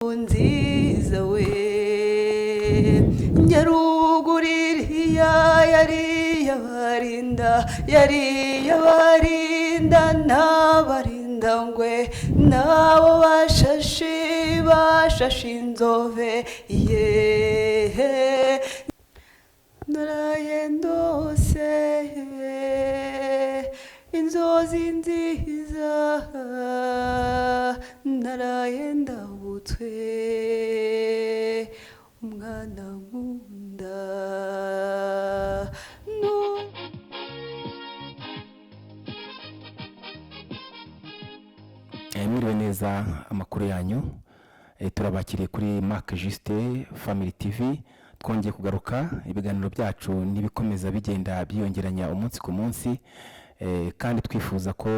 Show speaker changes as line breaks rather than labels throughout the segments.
Nziza we, Nyaruguririya yari yabarinda, yari yabarinda n'abarinda ngwe, nabo bashashi bashashe inzove yehe. Naraye ndose inzozi nziza, naraye ndabutswe umwana nkunda.
Mwiriwe neza, amakuru yanyu? Turabakiriye kuri Mark Juste Family TV. Twongeye kugaruka, ibiganiro byacu n'ibikomeza bigenda byiyongeranya umunsi ku munsi, kandi twifuza ko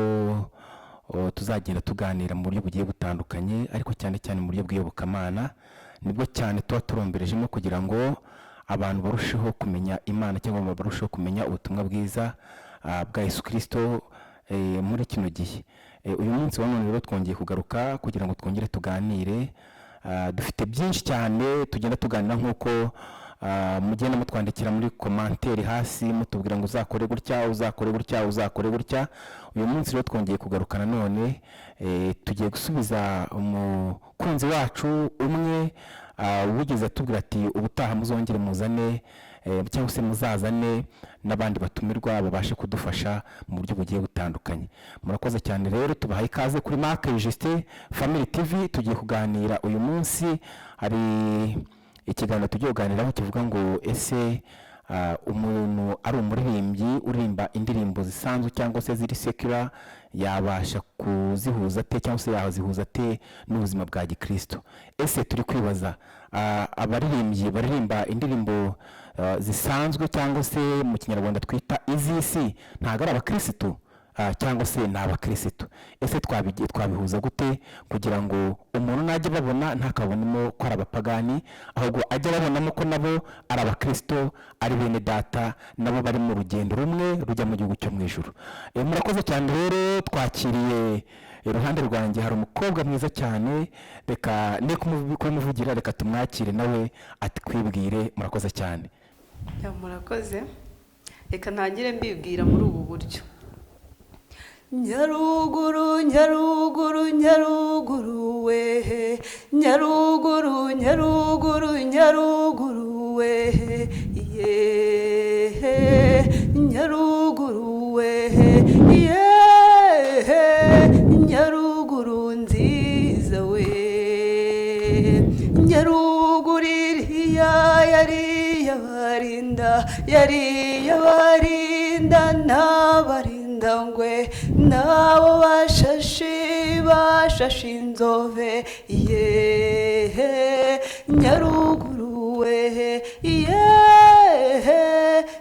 tuzagenda tuganira mu buryo bugiye butandukanye, ariko cyane cyane mu buryo bw'iyobokamana nibwo cyane tuba turomberejemo, kugira ngo abantu barusheho kumenya Imana cyangwa barusheho kumenya ubutumwa bwiza bwa Yesu Kirisito muri kino gihe. Uyu munsi wa none rero twongeye kugaruka kugira ngo twongere tuganire. Dufite byinshi cyane tugenda tuganira, nk'uko mugenda mutwandikira muri commentaire hasi, mutubwira ngo uzakore gutya, uzakore gutya, uzakore gutya. Uyu munsi rero twongeye kugaruka nanone, tugiye gusubiza umukunzi wacu umwe wigeze atubwira ati: "Ubutaha muzongere muzane cyangwa se muzazane n'abandi batumirwa babashe kudufasha mu buryo bugiye butandukanye." Murakoze cyane rero, tubahaye ikaze kuri Mark Justin Family TV. Tugiye kuganira uyu munsi, hari ikiganiro tugiye kuganiraho kivuga ngo: ese umuntu ari umuririmbyi uririmba indirimbo zisanzwe cyangwa se ziri secular, yabasha kuzihuza ate cyangwa se yazihuza ate n'ubuzima bwa gikristo? Ese turi kwibaza, abaririmbyi baririmba indirimbo zisanzwe cyangwa se mu Kinyarwanda twita iz'isi, ntabwo ari abakirisitu cyangwa se ni abakirisitu? Ese twabihuza gute kugira ngo umuntu najya ababona ntakabonemo ko ari abapagani, ahubwo ajye ababonamo ko nabo ari abakristo, ari bene data, nabo bari mu rugendo rumwe rujya mu gihugu cyo mu ijuru? Murakoze cyane rero, twakiriye, iruhande rwanjye hari umukobwa mwiza cyane. Reka ne kumuvugira, reka tumwakire nawe atwibwire. Murakoze cyane.
Yeah, murakoze. Reka ntangire mbibwira muri ubu buryo: Nyaruguru, Nyaruguru, Nyaruguru wehe, Nyaruguru, Nyaruguru, Nyaruguru wehe, yehe, Nyaruguru wehe, yehe, Nyaruguru nziza we, Nyaruguririya yari yabarinda, yari yabarinda n'abarinda ngwe, nabo bashashi bashashe inzove yehe, Nyaruguru wehe, yehe,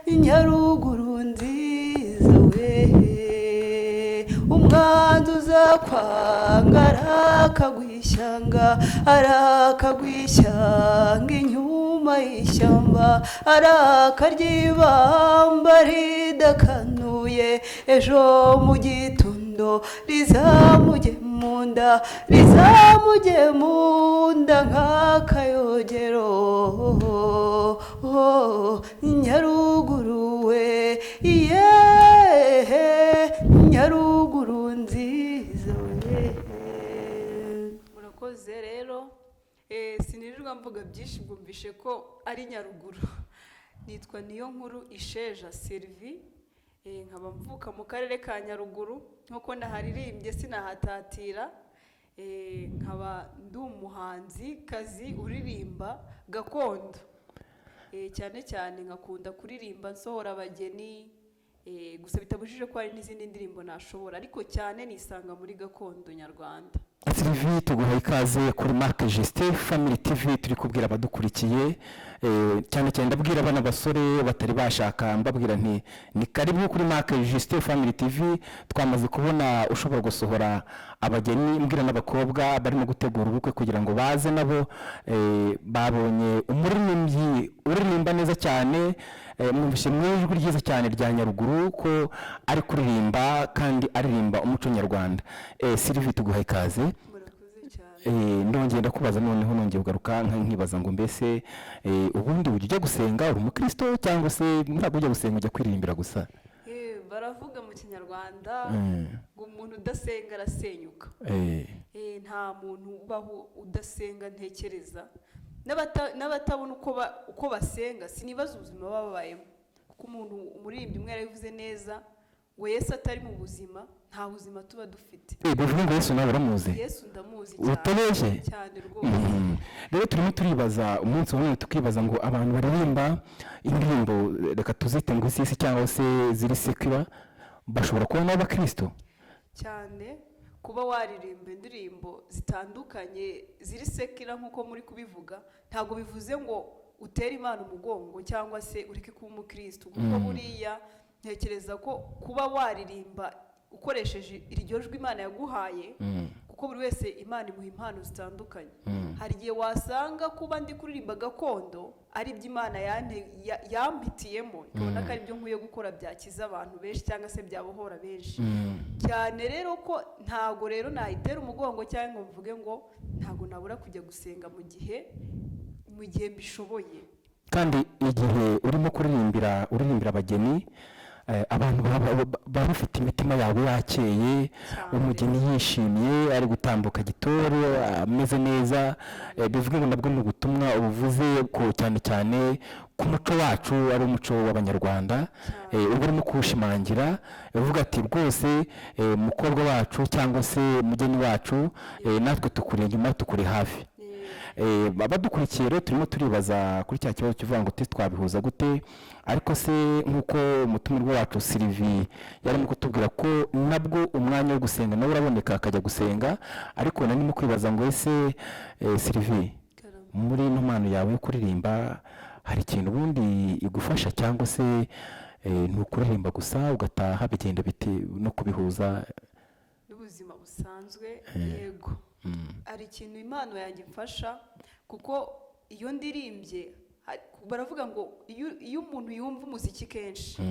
Nyaruguru nziza wehe. Umwanzi uzakwanga arakagwishyanga, arakagwishyanga inyuma y'ishyamba, arakaryibamba ridakanuye, ejo mu gitondo rizamujye mu nda, rizamujye mu nda nk'akayogero. Nyaruguru we, yehe, Nyaruguru nziza we. Murakoze rero. Sinirirwa mvuga byinshi, bwumvishe ko ari Nyaruguru. Nitwa Niyo Nkuru Isheja Sylvie, nkaba mvuka mu karere ka Nyaruguru nk'uko naharirimbye sinahatatira. Nkaba ndi umuhanzi kazi uririmba gakondo, cyane cyane nkakunda kuririmba nsohora abageni, gusa bitabujije ko hari n'izindi ndirimbo nashobora, ariko cyane nisanga muri gakondo nyarwanda.
Sylvie, tuguha ikaze kuri Mark Justin Family TV. Turi kubwira abadukurikiye, cyane cyane ndabwira abana basore batari bashaka, mbabwira nti: "Ni karibu kuri Mark Justin Family TV." Twamaze kubona ushobora gusohora abageni, mbwira n'abakobwa barimo gutegura ubukwe kugira ngo baze nabo, babonye umuririmbyi uririmba neza cyane. Mwumvise mu ijwi ryiza cyane rya Nyaruguru ko ari kuririmba kandi aririmba umuco nyarwanda. Sylvie, tuguha ikaze.
Murakoze cyane.
Ndongera ndakubaza, noneho nongeye kugaruka nkibaza ngo mbese ubundi ujya ujya gusenga, uri umukristo, cyangwa se ntabwo ujya gusenga, ujya kwiririmbira gusa?
Baravuga mu Kinyarwanda ngo umuntu udasenga arasenyuka. Nta muntu ubaho udasenga, ntekereza. N'abatabona uko basenga, sinibaza ubuzima baba babayemo, kuko umuntu umuririmbyi umwe yarabivuze neza ngo Yesu atari mu buzima, nta buzima tuba dufite.
Bivuga ngo Yesu nawe uramuzi?
Yesu ndamuzi cyane.
Utabeshye?
Cyane rwose.
Rero turimo turibaza umunsi wa none, tukibaza ngo abantu baririmba indirimbo, reka tuzite ngo iz'isi cyangwa se ziri secular, bashobora kuba n'abakristo?
Cyane. Kuba waririmba indirimbo zitandukanye ziri secular nk'uko muri kubivuga, ntabwo bivuze ngo utere Imana umugongo cyangwa se ureke kuba umukristo, kuko buriya ntekereza ko kuba waririmba ukoresheje iryo jwi Imana yaguhaye, kuko buri wese Imana imuha impano zitandukanye, hari igihe wasanga kuba ndi kuririmba gakondo ari byo Imana yampitiyemo, ikabona ko ari byo nkwiye gukora byakiza abantu benshi cyangwa se byabohora benshi cyane. Rero ko ntago rero nayitera umugongo cyangwa ngo mvuge ngo ntago nabura kujya gusenga mu gihe mbishoboye.
Kandi igihe urimo kuririmbira, uririmbira abageni, abantu baba bafite imitima yabo yakeye.
Cyane.
Umugeni yishimye, ari gutambuka gitore, ameze neza, bivuga ngo nabwo ni ubutumwa ubuvuze ko cyane cyane ku muco wacu, ari umuco w'Abanyarwanda, uba urimo kuwushimangira, uvuga ati rwose mukobwa wacu cyangwa se mugeni wacu, natwe tukuri inyuma, tukuri hafi. Abadukurikiye rero, turimo turibaza kuri cya kibazo kivuga ngo twabihuza gute? Ariko se nk'uko umutumirwa wacu Sylvie yarimo kutubwira ko nabwo umwanya wo gusenga nawe uraboneka, akajya gusenga, ariko narimo kwibaza ngo ese Sylvie,
Karame.
muri ino mpano yawe yo kuririmba, hari ikintu ubundi igufasha, cyangwa se ni ukuririmba gusa ugataha? Bigenda bite no kubihuza
n'ubuzima busanzwe? Yego, hari ikintu impano yanjye imfasha, kuko iyo ndirimbye, baravuga ngo iyo umuntu yumva umuziki kenshi,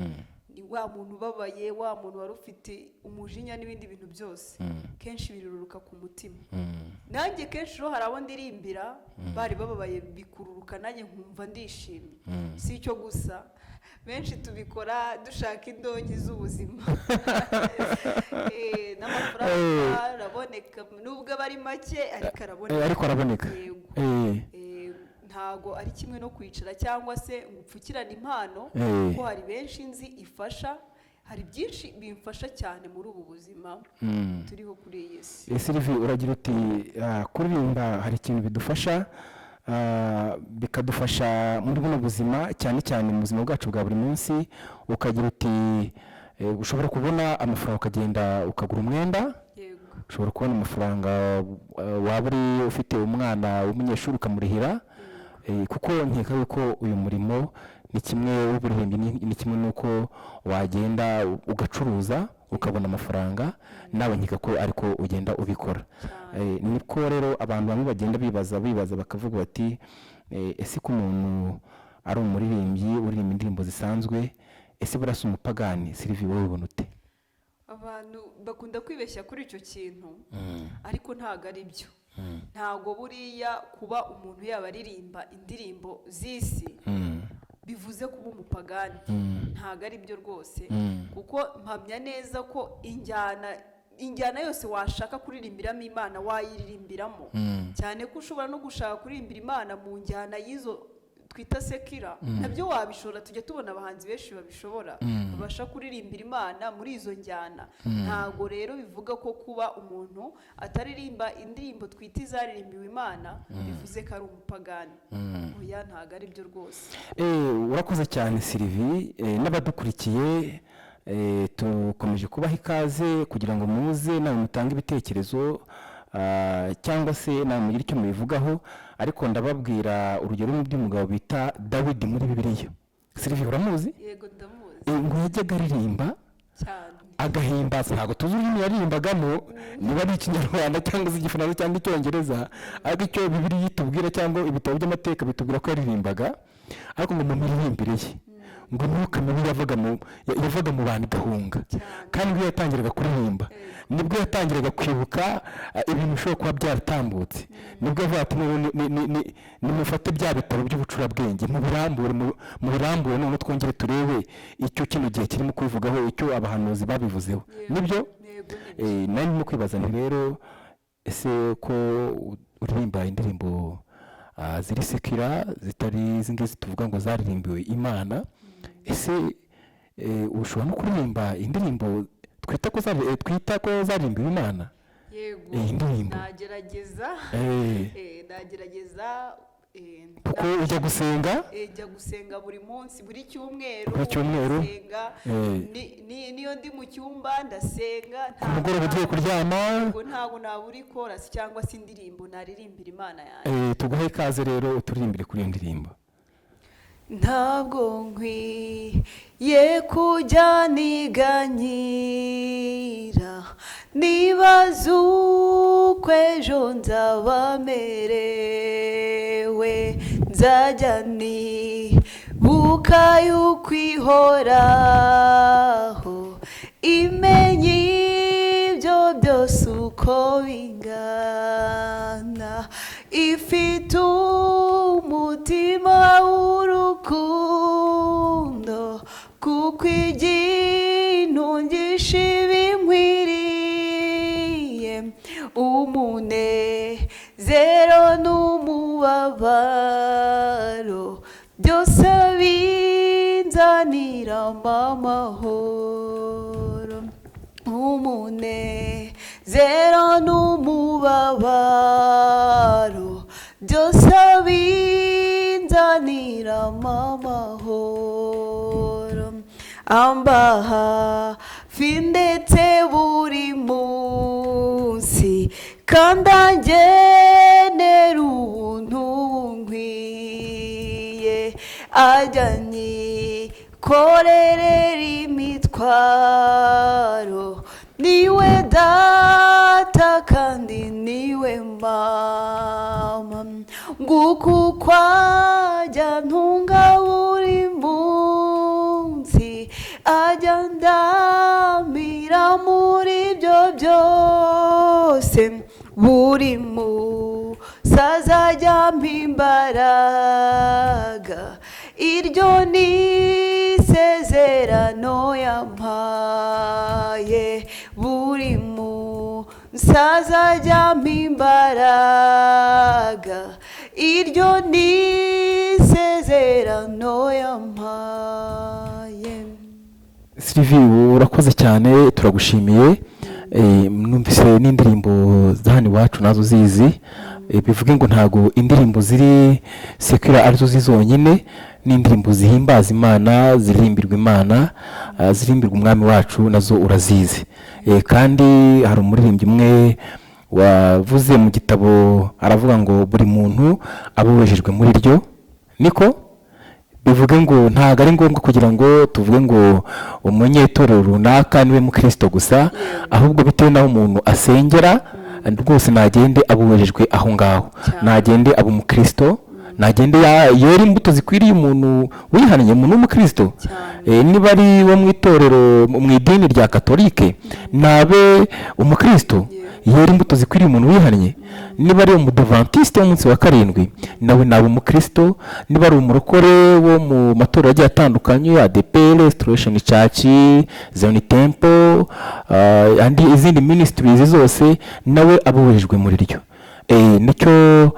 ni wa muntu ubabaye, wa muntu wari ufite umujinya n'ibindi bintu byose, kenshi biruruka ku mutima. Nanjye kenshi rero hari abo ndirimbira bari bababaye, bikururuka, nanjye nkumva ndishimye. Si icyo gusa, benshi tubikora dushaka indonke z'ubuzima. N'amafaranga araboneka, nubwo aba ari make, ariko araboneka.
Ariko araboneka.
Yego. Ntago ari kimwe no kwicara cyangwa se ngo upfukirane impano, kuko hari benshi nzi ifasha, hari byinshi bimfasha cyane muri ubu buzima turiho kuri iyi si.
Sylvie, uragira uti kuririmba hari ikintu bidufasha, bikadufasha muri buno buzima, cyane cyane mu buzima bwacu bwa buri munsi. Ukagira uti ushobora kubona amafaranga ukagenda ukagura umwenda, ushobora kubona amafaranga, waba uri ufite umwana w'umunyeshuri ukamurihira, kuko nkeka yuko uyu murimo ni kimwe w'uburirimbyi, ni kimwe n'uko wagenda ugacuruza ukabona amafaranga, nawe nkeka ko ariko ugenda ubikora.
Cyane.
Niko rero abantu bamwe bagenda bibaza bakavuga bati ese ko umuntu ari umuririmbyi uririmba indirimbo zisanzwe, ese buriya si umupagani? Sylvie, wowe ubona ute?
Abantu bakunda kwibeshya kuri icyo kintu, ariko ntabwo ari byo. Ntabwo buriya kuba umuntu yaba aririmba indirimbo z'isi bivuze kuba umupagani, ntabwo ari byo rwose, kuko mpamya neza ko injyana yose washaka kuririmbiramo Imana wayiririmbiramo, cyane ko ushobora no gushaka kuririmbira Imana mu njyana y'izo twita secular, nabyo wabishobora. Tujya tubona abahanzi benshi babishobora, babasha kuririmbira Imana muri izo njyana. Ntabwo rero bivuga ko kuba umuntu ataririmba indirimbo twita izaririmbiwe Imana bivuze ko ari umupagani. Oya, ntabwo ari byo rwose.
Urakoze cyane Sylvie, n'abadukurikiye tukomeje kubaha ikaze kugira ngo muze nawe mutange ibitekerezo, cyangwa se nawe mugire icyo mubivugaho. Ariko ndababwira urugero by'umugabo bita Dawidi muri Bibiliya. Sylvie, uramuzi?
Yego, ndamuzi.
Ngo yajyaga aririmba
Cyane.
agahimbaza. Ntabwo tuzi ururimi yaririmbagamo, niba ari Ikinyarwanda cyangwa se Igifaransa cyangwa Icyongereza, ariko icyo Bibiliya itubwira cyangwa ibitabo by'amateka bitubwira ko yaririmbaga, ariko ngo mu miririmbire ye Ngo imyuka mibi yavaga mu bantu igahunga.
Cyane.
Kandi ubwo yatangiraga kuririmba, nibwo yatangiraga kwibuka ibintu bishobora kuba byaratambutse, nibwo avuga ati: "None nimufate bya bitabo by'ubucurabwenge, mubirambure, mubirambure, none twongere turebe icyo kino gihe kirimo kubivugaho, icyo abahanuzi babivuzeho." Nibyo?
Yego, nibyo.
Nari ndimo kwibaza nti: rero ese ko uririmba indirimbo ziri secular, zitari izi ngizi tuvuga ngo zaririmbiwe Imana, ese ushobora no kuririmba indirimbo twita ko zaririmbiwe Imana?
Yego.
Iyi ndirimbo.
Nagerageza. Nagerageza.
Kuko ujya gusenga.
Njya gusenga buri munsi, buri cyumweru.
Buri cyumweru.
Ndasenga. Niyo ndi mu cyumba ndasenga.
Ku mugoroba ugiye kuryama.
Ntabwo nabura ikorasi cyangwa se indirimbo naririmbira Imana yanjye.
Tuguhe ikaze rero, uturirimbire kuri iyo ndirimbo.
Ntabwo nkwiye kujya niganyira, nibaza uko ejo nzaba merewe. Nzajya nibuka yuko ihoraho, imenya ibyo byose uko bingana, ifite umutima w'urukundo, kuko igintungisha ibinkwiriye, umunezero n'umubabaro byose binzanira amahoro, umunezero n'umubabaro byose binzanira amahoro. Amba hafi ndetse buri munsi, kandi angenera ubuntu bunkwiye, ajya anyikorerera imitwaro. Niwe data kandi niwe mama, nguku kwajya ntunga buri munsi, ajya ndamira muri ibyo byose. Buri munsi azajya ampa imbaraga, iryo ni isezerano yampaye. Buri munsi azajya ampa imbaraga, iryo ni isezerano yampaye.
Sylvie, urakoze cyane, turagushimiye. Numvise n'indirimbo za hano iwacu nazo zizi. Bivuge ngo ntabwo indirimbo ziri secular arizo zonyine, n'indirimbo zihimbaza Imana, ziririmbirwa Imana, ziririmbirwa Umwami wacu, nazo urazizi. Kandi hari umuririmbyi umwe wavuze mu gitabo, aravuga ngo buri muntu aba wejejwe muri ryo. Niko bivuge ngo ntabwo ari ngombwa kugira ngo tuvuge ngo umunyetorero runaka niwe mukristo gusa, ahubwo bitewe n'aho umuntu asengera rwose, nagende abuwejejwe aho ngaho. Nagende aba umukristo, nagende yera imbuto zikwiriye umuntu wihannye, umuntu w'umukristo. Niba ari wo mu itorero, mu idini rya Katolike, nabe umukristo, yera imbuto zikwiriye umuntu wihannye. Niba ari umudivantiste w'umunsi wa karindwi, nawe naba umukristo. Niba ari umurokore wo mu matorero agiye atandukanye, ADEPR, Restoration Church, Zion Temple, andi izindi ministries zose, nawe aburijwe muri ryo. Nicyo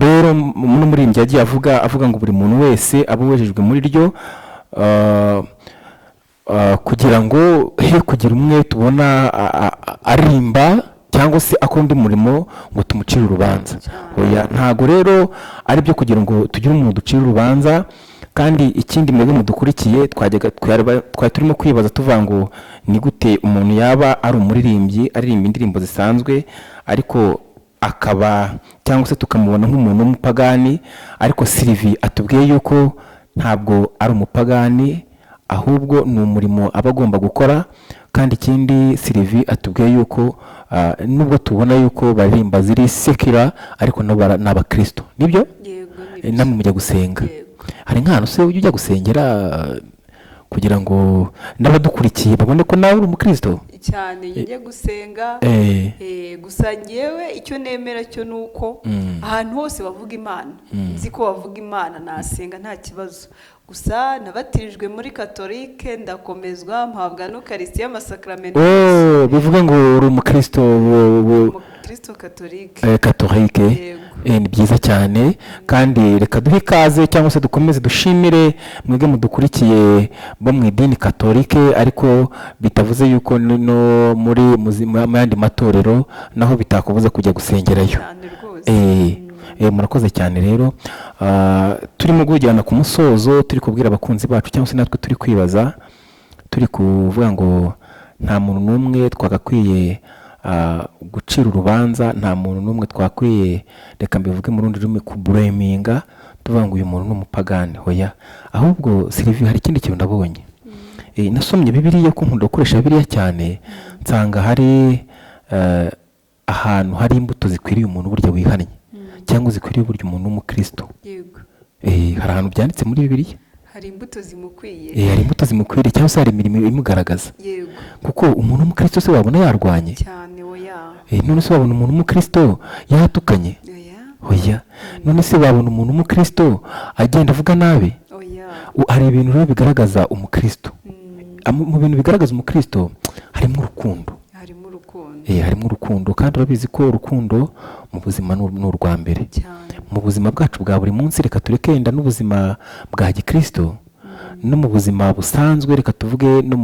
rero n'umuririmbyi yagiye avuga ngo buri muntu wese abe wejejwe muri ryo, kugira ngo he kugira umwe tubona aririmba cyangwa se akora undi murimo ngo tumucire urubanza. Oya, ntago rero ari byo kugira ngo tugire umuntu ducire urubanza. Kandi ikindi, mwebwe mudukurikiye, twari turimo kwibaza tuvuga ngo ni gute umuntu yaba ari umuririmbyi, aririmba indirimbo zisanzwe, ariko akaba cyangwa se tukamubona nk'umuntu w'umupagani? Ariko Sylvie atubwiye yuko ntabwo ari umupagani, ahubwo ni umurimo aba agomba gukora. Kandi ikindi, Sylvie atubwiye yuko nubwo tubona yuko baririmba ziri secular, ariko nabo ni abakristo, nibyo?
Yego.
Namwe mujya gusenga.
Yego.
Hari nk'ahantu se ujya ujya gusengera kugira ngo n'abadukurikiye babone ko nawe uri umukristo?
Cyane, njya gusenga. Gusa ngewe icyo nemera cyo ni uko ahantu hose bavuga Imana, nzi ko bavuga Imana, nasenga nta kibazo. Gusa nabatirijwe muri katolike, ndakomezwa, mpabwa n'ukarisitiya, amasakaramentu.
Oh, bivuga ngo uri umukristo
Umukristo katolike.
Katolike.
Yego.
Ni byiza cyane, kandi reka duhe ikaze cyangwa se dukomeze dushimire mwebwe mudukurikiye bo mu idini katolike, ariko bitavuze yuko no muri mu yandi matorero naho bitakubuza kujya gusengerayo.
Cyane rwose.
Murakoze cyane rero. Turimo kujyana ku musozo, turi kubwira abakunzi bacu cyangwa se natwe turi kwibaza, turi kuvuga ngo nta muntu n'umwe twagakwiye gucira urubanza, nta muntu n'umwe twakwiye, reka mbivuge mu rundi rurimi, kubureminga tuvuga ngo uyu muntu ni umupagani. Hoya, ahubwo Sylvie, hari ikindi kintu nabonye. Nasomye Bibiliya, ko nkunda gukoresha Bibiliya cyane, nsanga hari ahantu hari imbuto zikwiriye umuntu burya wihannye, cyangwa zikwiriye burya umuntu w'umukristo. Hari ahantu byanditse muri Bibiliya.
Hari imbuto zimukwiye.
Hari imbuto zimukwiriye cyangwa se hari imirimo imugaragaza. Kuko umuntu w'umukristo se wabona yarwanye?
Cyane, oya.
None se wabona umuntu w'umukristo yatukanye?
Oya.
Oya. None se wabona umuntu w'umukristo agenda avuga nabi?
Oya.
Hari ibintu rero bigaragaza umukristo. Mu bintu bigaragaza umukristo harimo urukundo.
Harimo urukundo.
Harimo urukundo, kandi urabizi ko urukundo mu buzima ni urwa mbere. Mu buzima bwacu bwa buri munsi, reka tureke yenda n'ubuzima bwa gikristo, no mu buzima busanzwe, reka tuvuge no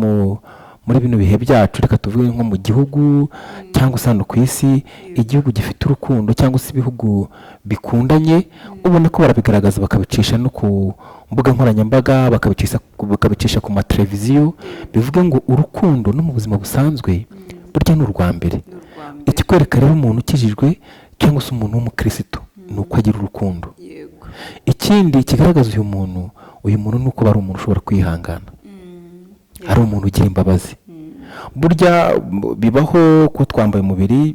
muri bino bihe byacu, reka tuvuge nko mu gihugu cyangwa se hano ku isi, igihugu gifite urukundo cyangwa se ibihugu bikundanye, ubona ko barabigaragaza, bakabicisha no ku mbuga nkoranyambaga, bakabicisha ku mateleviziyo. Bivuge ngo urukundo no mu buzima busanzwe burya ni urwa mbere.
Ni urwa mbere.
Ikikwereka rero umuntu ukijijwe cyangwa se umuntu w'umukristo ni uko agira urukundo. Ikindi kigaragaza uyu muntu ni uko ari umuntu ushobora kwihangana, ari umuntu ugira imbabazi. Burya bibaho ko twambaye umubiri,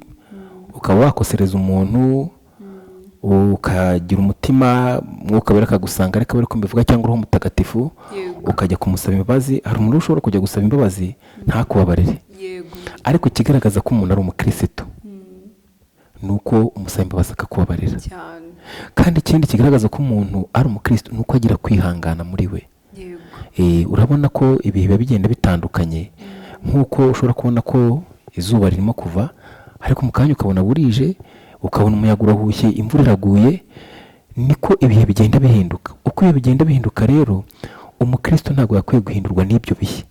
ukaba wakosereza umuntu, ukagira umutima, Mwuka Wera akagusanga, ariko bari kumbivuga, cyangwa Roho Mutagatifu, ukajya kumusaba imbabazi. Hari umuntu ushobora kujya gusaba imbabazi ntakubabarire. Ariko ikigaragaza ko umuntu ari umukristo ni uko umusaba imbabazi akakubabarira. Kandi ikindi kigaragaza ko umuntu ari umukristo ni uko agira kwihangana muri we. Urabona ko ibihe biba bigenda bitandukanye, nk'uko ushobora kubona ko izuba ririmo kuva, ariko mu kanya ukabona burije, ukabona umuyaga urahushye, imvura iraguye. Niko ibihe bigenda bihinduka. Uko ibihe bigenda bihinduka rero, umukristo ntabwo yakwiye guhindurwa n'ibyo bihe,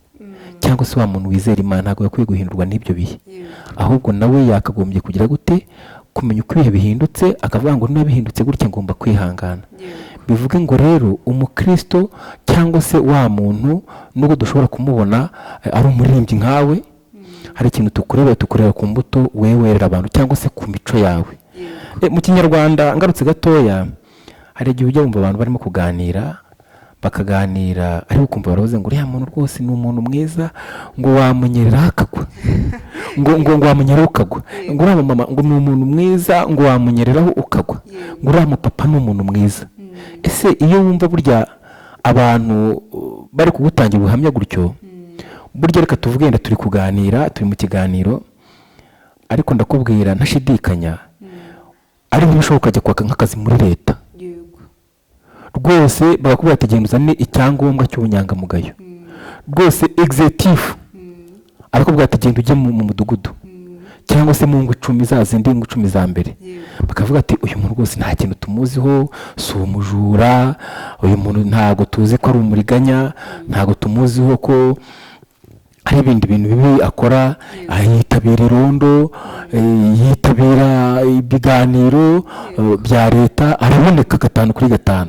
cyangwa se wa muntu wizera Imana ntabwo yakwiye guhindurwa n'ibyo bihe. Ahubwo nawe yakagombye kugira gute? Kumenya uko ibihe bihindutse, akavuga ngo niba bihindutse gutya ngomba kwihangana. Bivuge ngo rero umukristo cyangwa se wa muntu, nubwo dushobora kumubona ari umuririmbyi nkawe, hari ikintu tukureba ku mbuto wewerera abantu cyangwa se ku mico yawe. Mu kinyarwanda, ngarutse gatoya, hari igihe ujya wumva abantu barimo kuganira, bakaganira, ariko ukumva baravuze ngo uriya muntu rwose ni umuntu mwiza, ngo wamunyerera akagwa, ngo wamunyereraho ukagwa, ngo uriya mama ngo ni umuntu mwiza, ngo wamunyereraho ukagwa, ngo uriya mupapa ni umuntu mwiza. Ese iyo wumva burya abantu bari kugutangira ubuhamya gutyo, burya reka tuvuge wenda turi kuganira, turi mu kiganiro, ariko ndakubwira ntashidikanya, ari nk'ibishoboka ukajya kwaka nk'akazi muri leta, rwose bakakubwira ati genda uzane icyangombwa cy'ubunyangamugayo, rwose executive arakubwira ati genda ujye mu mudugudu cyangwa se mu ngo 10, za zindi ngo 10 za mbere, bakavuga ati uyu muntu rwose nta kintu tumuziho, si umujura, uyu muntu ntabwo tuzi ko ari umuriganya, ntabwo tumuziho ko hari ibindi bintu bibi akora, yitabira irondo, yitabira ibiganiro bya leta, araboneka 5 kuri 5.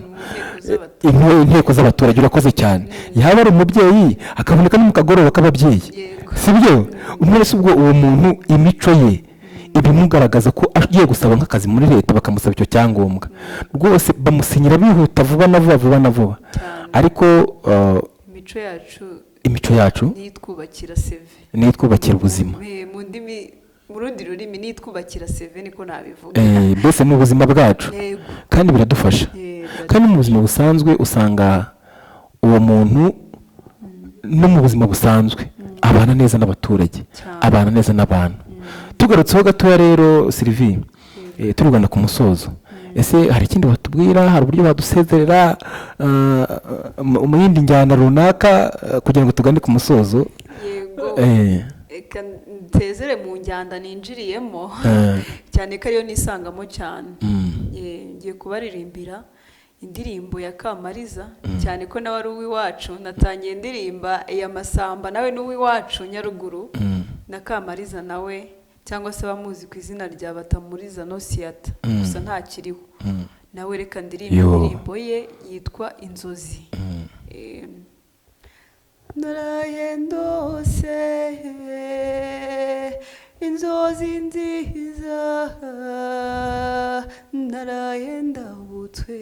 Inteko z'abaturage, urakoze cyane. Yaba ari umubyeyi akaboneka no mu kagoroba k'ababyeyi, si byo? Mwese ubwo uwo muntu imico ye ibimugaragaza ko agiye gusaba nk'akazi muri leta, bakamusaba icyo cyangombwa, rwose bamusinyira bihuta, vuba na vuba, vuba na vuba. Ariko
imico yacu
imico yacu
nitwubakira CV,
nitwubakira ubuzima.
Mu ndimi, mu rundi rurimi nitwubakira CV, niko nabivuga.
Mbese ni ubuzima bwacu, kandi biradufasha. Kandi mu buzima busanzwe usanga uwo muntu no mu buzima busanzwe abana neza n'abaturage,
Cyane.
abana neza n'abantu. Tugarutseho gatoya rero, Sylvie, turugana ku musozo, ese hari ikindi watubwira? Hari uburyo badusezerera mu yindi njyana runaka, kugira ngo tugane ku musozo?
Yego. Reka nsezere mu njyana ninjiriyemo, cyane ko ariyo nisangamo cyane. Ngiye kubaririmbira indirimbo ya Kamariza, cyane ko nawe ari uw'iwacu. Natangiye indirimba iya Masamba, nawe ni uw'iwacu Nyaruguru, na Kamariza nawe, cyangwa se abamuzi ku izina rya Batamuriza Nosiyata, gusa ntakiriho nawe. Reka ndirimbe
Yo.
indirimbo ye yitwa Inzozi. Naraye ndose inzozi nziza, naraye ndabutswe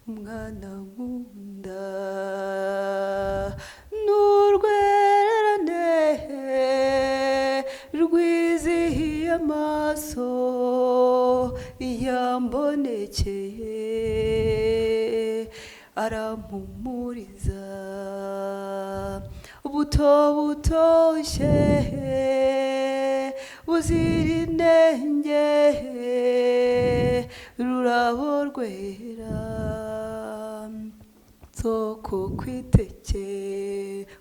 umwana nkunda, n'urwererane rwizihiye amaso yambonekeye, arampumuriza buto butoshye buzira inenge, rurabo rwera soko kwiteke,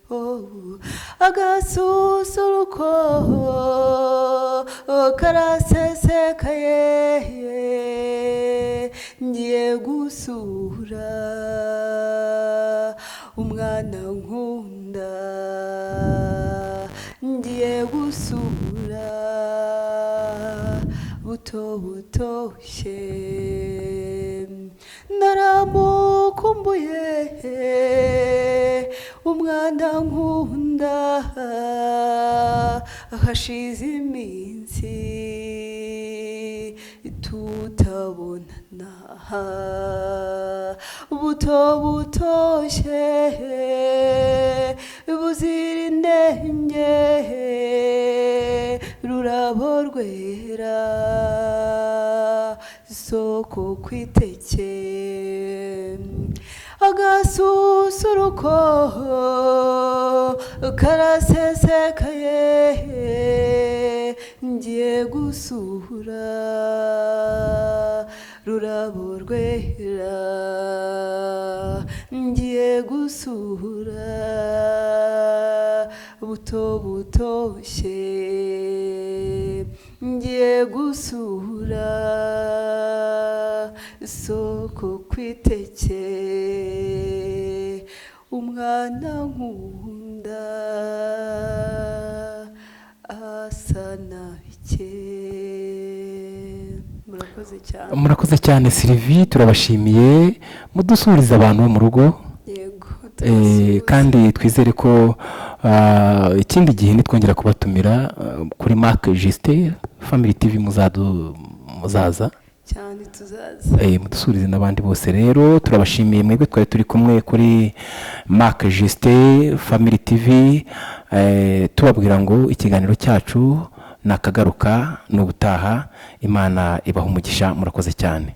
oh, agasusuruko karasesekaye, ngiye gusura umwana nkunda, ngiye gusura buto butoshye, naramukumbuye umwana nkunda, hashize iminsi tutabonana, buto butoshye buzira inenge, rurabo rwera soko kwiteke, agasusuruko karasesekaye, ngiye gusura rurabo rwera, ngiye gusura buto butoshye, ngiye gusura soko kwiteke, umwana nkunda asa na bike. Murakoze cyane.
Murakoze cyane, Sylvie, turabashimiye. Mudusuhurize abantu bo mu rugo.
Yego, turabasuhuza.
Kandi twizere ko ikindi gihe nitwongera kubatumira kuri Mark Justin Family TV muzaza.
Cyane, tuzaza.
Mudusuhurize n'abandi bose. Rero turabashimiye mwebwe twari turi kumwe kuri Mark Justin Family TV, tubabwira ngo ikiganiro cyacu nakagaruka n'ubutaha. Imana ibaha umugisha, murakoze cyane.